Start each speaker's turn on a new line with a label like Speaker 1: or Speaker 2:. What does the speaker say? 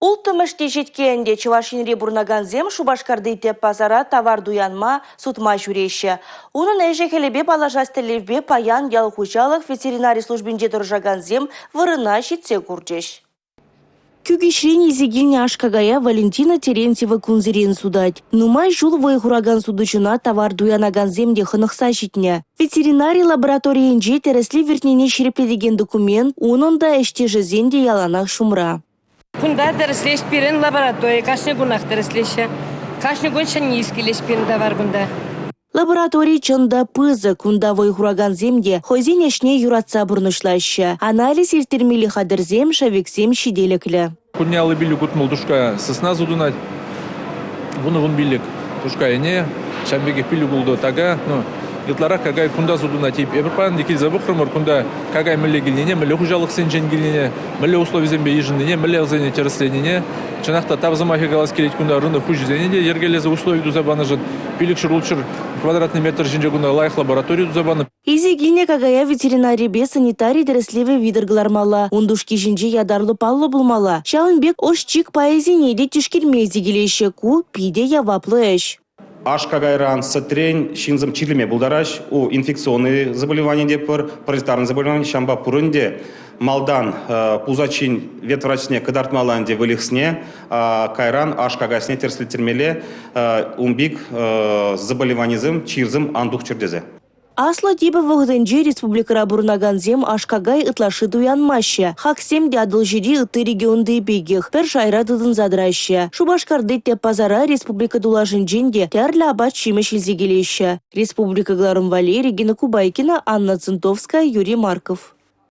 Speaker 1: Улттӑмӗш теҫетке ӗнтӗ Чӑваш Енре пурӑнакансем Шупашкарти тӗп пасара тавар туянма, сутма ҫӳреҫҫӗ. Унӑн ӗҫӗ-хӗлӗпе паллашас тӗллевпе паян ял хуҫалӑх ветеринари службинче тӑрӑшакансем вырӑна ҫитсе курчӗҫ. Кӳкеҫрен илсе килнӗ аш-какая Валентина Терентьева кунсерен сутать. Нумай ҫул вӑй хуракан сутуҫӑна тавар туянакансем те хӑнӑхса ҫитнӗ. Ветеринари лабораторийӗнче тӗрӗслев иртнине ҫирӗплетекен документ унӑн та, ӗҫтешӗсен те яланах ҫумра.
Speaker 2: Кунта тӗрӗслеҫ пирӗн лаборатори кашни кунах тӗрӗслеҫҫӗ. Кашни кун ҫӗнни килеҫ пирӗн тавар кунта.
Speaker 1: Лаборатори чӑн та пысӑк, кунта вӑй хуракансем те хӑйсен ӗҫне юратса пурнӑҫлаҫҫӗ. Анализ ирттермелли хатӗрсем, шӗвексем ҫителӗклӗ.
Speaker 3: Кунне 55 утмӑл тушка сысна сутӑнать, 10-15 тушка ӗне, ҫавӑн пекех пилӗк-ултӑ така. Ну, ытларах какай кунта сутӑнать. Эпир паян килсе пӑхрӑмӑр, кунта какай мӗнле килнине, мӗнле хуҫалӑхсенчен килнине, мӗнле условисемпе йышӑннине, мӗнле вӗсене тӗрӗсленине. Чӑнах та тав сӑмахӗ калас килет кунта рынок хуҫисене те йӗркелесе услови туса панӑшӑн. 500-600 квадратный метр ҫинче кунта лайӑх лаборатори туса панӑ.
Speaker 1: Илсе килнӗ какая ветеринарипе санитари тӗрӗслевӗ витӗр кӑлармалла. Ун тушки ҫинче ятарлӑ паллӑ пулмалла. Ҫавӑн пек ӑш-чик пайӗсене те тишкерме илсе килеҫҫӗ. Ку питӗ яваплӑ ӗҫ.
Speaker 4: Аш-какайран, сӗтрен ҫынсем чирлеме пултараҫ. У инфекционный заболевани те пур, паразитарный заболевани. Ҫавӑнпа пурин те малтан пусачин ветврачне кӑтартмалла ӗнтӗ выльӑхсене, кайран аш-какайсене тӗрӗслеттермелле, ун пек заболеванисем, чирсем ан тухчӑр тесе.
Speaker 1: Аслӑ типӗ вӑхӑтӗнче республикӑра пурӑнакансем аш-какай ытлашши туянмаҫҫӗ. Хаксем те Атӑлҫири ытти регионти пекех пӗр шайра тытӑнса тӑраҫҫӗ. Шупашкарти тӗп пасара республика тулашӗнчен те тӗрлӗ апат-ҫимӗҫ илсе килеҫҫӗ. Республика кӑларӑм валли Регина Кубайкина, Анна Цинтовская, Юрий Марков.